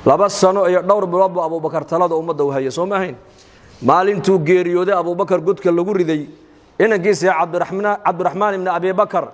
2 sano iyo dhowr bilood buu Abuubakar talada ummadda u hayay, soo ma ahayn? Maalintuu geeriyooday Abuubakar, godka lagu riday, inankiisa Cabdiraxmaan ibni Abibakar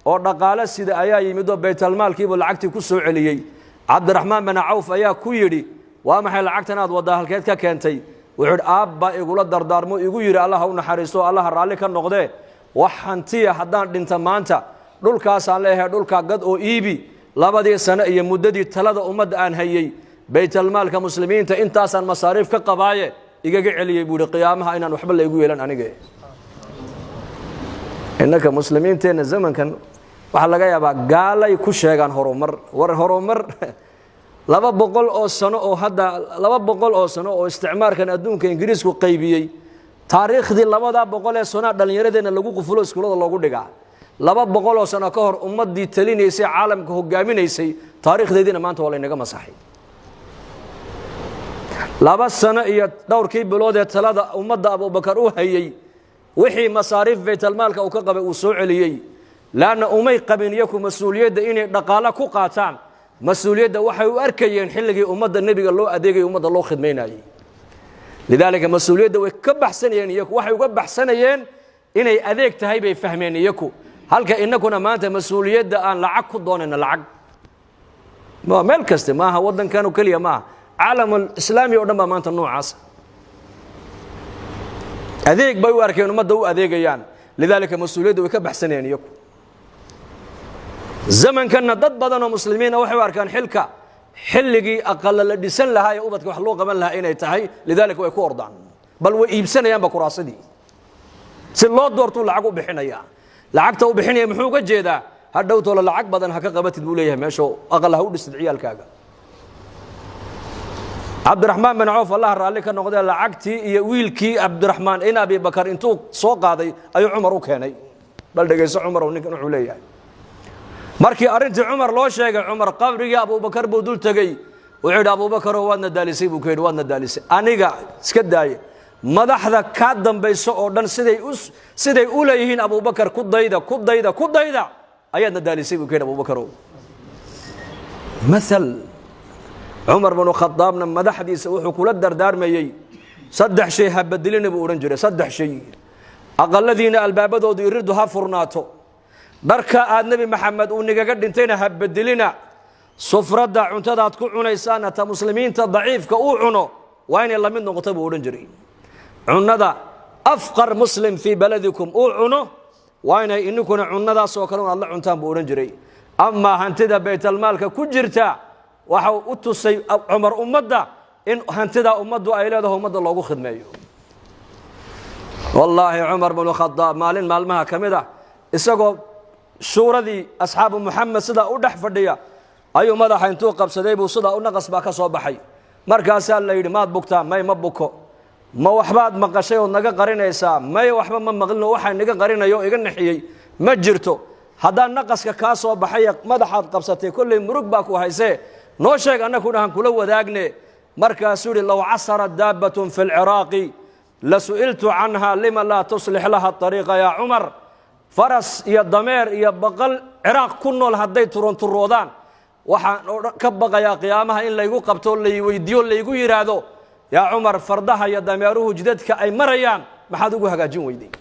oo dhaqaale sida ayaa yimid oo baytalmaalkiibuu lacagtii ku soo celiyey. Cabdiraxmaan bin Cawf ayaa ku yidhi: "Waa maxay lacagtan aad waddaa? Halkeed ka keentay?" Wuxuu yidhi: "Aabbaa igula dardaarmo, igu yidhi, Allaha u naxariisto, Allaha raalli ka noqdee, wax hantiya haddaan dhinta maanta dhulkaasaan leeyahay, dhulkaa gad oo iibi. 2dii sano iyo muddadii talada ummadda aan hayey, baytalmaalka muslimiinta intaasaan masaariif ka qabaaye igaga celiyey," buu yidhi, "qiyaamaha inaan waxba laygu yeelan aniga." Innaka muslimiinteenna zamankan waxaa laga yaabaa gaalay ku sheegaan horumar. War horumar 200 oo sano oo hadda, 200 oo sano oo isticmaarkan adduunka Ingiriisku qaybiyey, taariikhdii 200 ee sanaa dhallinyaradeenna lagu qufulo, iskuullada loogu dhigaa. 200 oo sano ka hor ummaddii talinaysay, caalamka hogaaminaysay, taariikhdeediina maanta waa laynaga masaxay. 2 sano iyo dhowrkii bilood ee talada ummadda Abuubakar u hayey, wixii masaariif baytalmaalka uu ka qabay uu soo celiyey. Laanna umay qabin iyaku mas-uuliyadda inay dhaqaalo ku qaataan. Mas-uuliyadda waxay u arkayeen xilligii ummadda Nebiga loo adeegay, ummadda loo khidmaynayey. Lidaalika mas-uuliyadda way ka baxsanayeen iyaku. Waxay uga baxsanayeen inay adeeg tahay bay fahmeen iyaku, halka inakuna maanta mas-uuliyadda aan lacag ku doonayno. Lacag meel kaste maaha, waddankanu keliya maaha, caalamul islaami o dhan baa maanta noocaasa. Adeeg bay u arkeen ummadda u adeegayaan, lidaalika mas-uuliyadda way ka baxsanayeen iyaku. Zamankanna dad badan oo muslimiina waxay u arkaan xilka xilligii aqala la dhisan lahaa ee ubadka wax loo qaban lahaa inay tahay. Lidaalika way ku ordaan, bal way iibsanayaanba kuraasadii si loo doortuu lacag u bixinaya. Lacagta u bixinaya muxuu uga jeedaa? Hadhowtoola lacag badan ha ka qabatid, buu leeyahay, meesho aqal ha u dhisid ciyaalkaaga. Cabdiraxmaan bin Cawf, Allaha raalli ka noqdee, lacagtii iyo wiilkii Cabdiraxmaan in Abibakar intuu soo qaaday ayuu Cumar u keenay. Bal dhegayso Cumarow, ninkan wuxuu leeyahay. Markii arrintii Cumar loo sheegay, Cumar qabrigii Abuubakar buu dul tegey. Wuxuu yidhi: "Abuubakarow, waadna daalisay," buu ku yidhi, "waadna daalisay. Aniga iska daaye, madaxda kaa dambayso oo dhan siday u leeyihiin Abuubakar ku dayda, ku dayda, ku dayda, ayaadna daalisay," buu ku yidhi Abuubakarow. Maal Cumar binu Khadaabna madaxdiisa wuxuu kula dardaarmayey: "Saddex shay ha bedelina," buu odhan jiray. "Saddex shay: aqaladiina albaabadoodu iriddu ha furnaato, dharka aad Nebi Maxamed uu nigaga dhintayna ha bedelina, sufradda cuntadaad ku cunaysaana ta muslimiinta daciifka uu cuno waa inay la mid noqoto," buu odhan jiray. "Cunnada afqar muslim fii baladikum uu cuno waa inay ininkuna cunnadaasoo kale un aad la cuntaan," buu odhan jiray. Amaa hantida baytalmaalka ku jirta, waxa u tusay Cumar ummadda in hantidaa ummaddu ay leedaho ummadda loogu khidmeeyo. Wallaahi, Cumar binu Khadaab maalin maalmaha ka mid ah, isagoo shuuradii asxaabu Muxamed sidaa u dhex fadhiya, ayuu madaxa intuu qabsaday buu sidaa u naqas baa ka soo baxay. Markaasaa la yidhi: "Maad bugtaa?" "May, ma buko." "Ma waxbaad maqashay ood naga qarinaysaa?" "May, waxba ma maqlino, waxaa naga qarinayo o iga naxiyey ma jirto. Haddaan naqaska kaa soo baxay, madaxaad qabsatay, kolley murug baa ku haysee, noo sheeg, annakuna han kula wadaagne." Markaasuu yidhi: "Low casarat daabbatun fi lciraaqi la su'iltu canha, lima laa tuslix laha ariiqa yaa Cumar? Faras iyo dameer iyo baqal Ciraaq ku nool hadday turanturoodaan, waxaan ka baqayaa qiyaamaha in laygu qabto, lay weydiiyo, laygu yidhaahdo: 'Yaa Cumar, fardaha iyo dameeruhu jidadka ay marayaan maxaad ugu hagaajin weyday?'"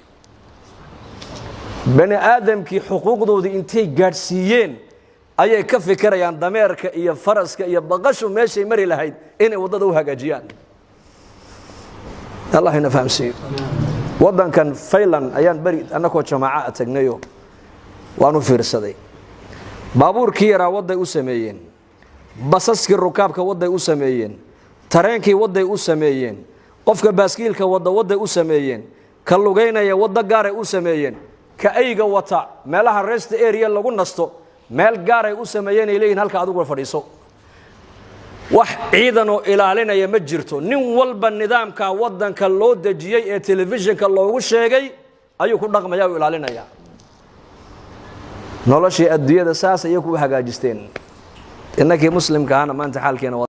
Bani aadamkii xuquuqdoodii intay gaadhsiiyeen ayay ka fikirayaan dameerka iyo faraska iyo baqashu meeshay mari lahayd inay waddada u hagaajiyaan. Allah ina fahamsiiyo. Waddankan Faylan ayaan beri annakoo jamaaca a tagnayo, waan u fiirsaday. Baabuurkii yaraa wadday u sameeyeen, basaskii rukaabka wadday u sameeyeen, tareenkii wadday u sameeyeen, qofka baaskiilka wadda wadday u sameeyeen, ka lugaynaya waddo gaaray u sameeyeen, ka ayga wata meelaha rest area lagu nasto meel gaaray u sameeyeen, ay leeyihin halka adigu fadhiiso. Wax ciidanoo ilaalinaya ma jirto. Nin walba nidaamka waddanka loo dejiyey ee telefishinka loogu sheegay ayuu ku dhaqmaya u ilaalinaya. Noloshii adduunyada saas ayay ku hagaajisteen. Innakii muslimka ahana maanta xaalkeena.